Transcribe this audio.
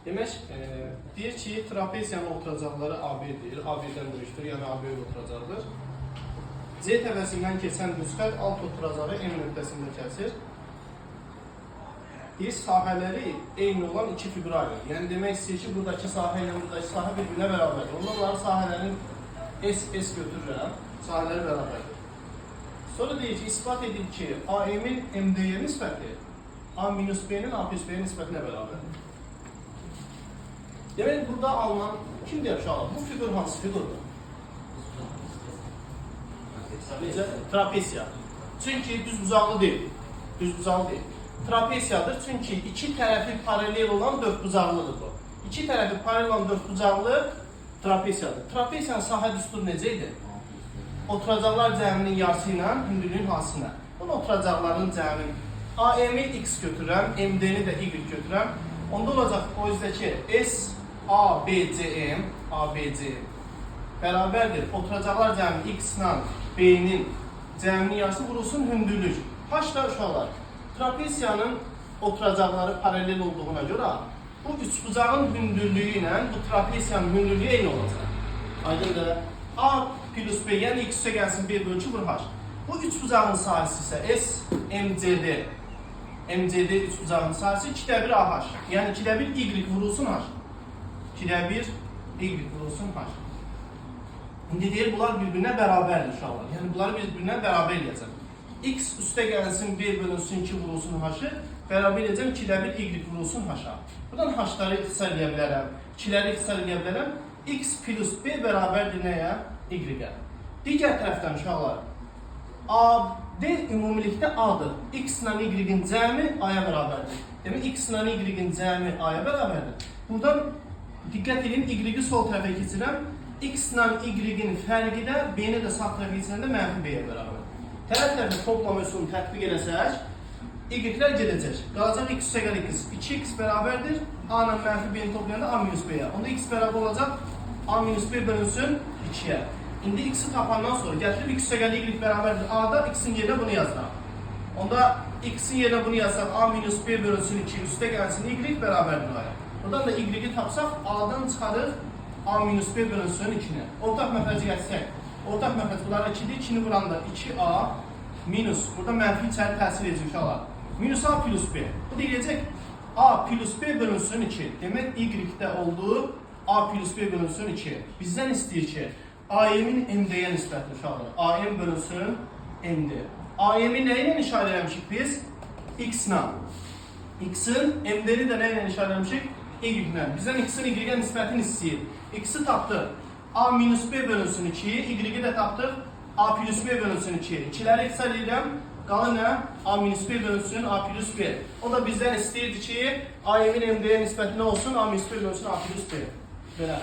Demək, deyir ki, trapesiyanın oturacaqları AB-dir. AB-dən böyükdür, yəni AB oturacaqdır. C təpəsindən keçən düz xətt alt oturacağı M nöqtəsində kəsir. Deyir, sahələri eyni olan iki fiqur ayrılır. Yəni demək istəyir ki, buradakı sahə ilə buradakı sahə bir-birinə bərabərdir. Onda onların sahələrin S, S götürürəm, sahələri bərabərdir. Sonra deyir ki, isbat edin ki, AM-in MD-yə nisbəti A minus B-nin A plus B-yə nisbətinə bərabərdir. Demək, burada alınan, kim deyir uşaqlar, bu fiqur hansı fiqurdur? Necə? Trapesiya. Çünki düzbucaqlı deyil. Düzbucaqlı deyil. Trapesiyadır çünki iki tərəfi paralel olan dördbucaqlıdır bu. İki tərəfi paralel olan dördbucaqlı trapesiyadır. Trapesiyanın sahə düsturu necə idi? Oturacaqlar cəminin yarısı ilə hündürlüyün hasilına. Bunu oturacaqların cəminin AM-i x götürürəm, MD-ni də y götürürəm. Onda olacaq o yüzdə ki S A B C M A B C M bərabərdir. Oturacaqlar cəmi x ilə B-nin cəminin yarısı vurulsun hündürlük. H da uşaqlar. Trapesiyanın oturacaqları paralel olduğuna görə bu üçbucağın hündürlüyü ilə bu trapesiyanın hündürlüyü eyni olacaq. Aydındır? A plus B, yəni x üstə gəlsin 1 bölü 2 vur h. Bu üçbucağın sahəsi isə S MCD. MCD üçbucağın sahəsi 2-də 1 AH. Yəni 2-də 1 Y vurulsun H. 2-də 1 Y vurulsun H. İndi deyir bunlar bir-birinə bərabərdir uşaqlar. Yəni bunları bir-birinə bərabər eləyəcəm. X üstə gəlsin 1 bölünsün 2 vurulsun H-ı bərabər edəcəm 2-də 1 Y vurulsun H-a. Buradan H-ları ixtisar eləyə bilərəm. 2-ləri ixtisar eləyə bilərəm. X plus B bərabərdir nəyə? Y-ə. Digər tərəfdən uşaqlar A, D ümumilikdə A-dır. X ilə Y-in cəmi A-ya bərabərdir. Demək X ilə Y-in cəmi A-ya bərabərdir. Buradan diqqət edin, Y-i sol tərəfə keçirəm. X ilə Y-in fərqi də B-ni də sağ tərəfə keçirəndə mənfi B-yə bərabərdir. Tərəf tərəfə toplama üsulunu tətbiq eləsək, Y-lər gedəcək. Qalacaq x üstə gəl x. 2x bərabərdir. A ilə mənfi B-ni toplayanda A minus B-yə. Onda x bərabər olacaq A minus B bölünsün 2-yə. İndi x-i tapandan sonra gətirib x üstə gəl y bərabərdir A-da x-in yerinə bunu yazıram. Onda x-in yerinə bunu yazsaq A minus B bölünsün 2 üstə gəlsin y bərabərdir A-ya. Buradan da y-i tapsaq A-dan çıxarıq A minus B bölünsün 2-ni. Ortaq məxrəci gətirsək. Ortaq məxrəc bunlar 2-dir. 2-ni vuranda 2A minus, burada mənfi içəri təsir edəcək uşaqlar. Minus A plus B. Bu deyiləcək A plus B bölünsün 2. Demək Y-də olduğu A plus B bölünsün 2. Bizdən istəyir ki, AM-in MD-yə nisbətli uşaqlar. AM bölünsün MD. AM-i nə ilə işarə eləmişik biz? X ilə. X-in MD-ni də nə ilə işarə eləmişik? Y ilə. Bizdən X-in Y-ə nisbətini istəyir. X-i tapdıq. A minus B bölünsün 2, Y-i də tapdıq. A plus B bölünsün 2. İkiləri ixtisar edirəm. Qalır nə? A minus B bölünsün A plus B. O da bizdən istəyirdi ki, AM-in MD-yə nisbəti nə olsun? A minus B bölünsün A plus B. Belə.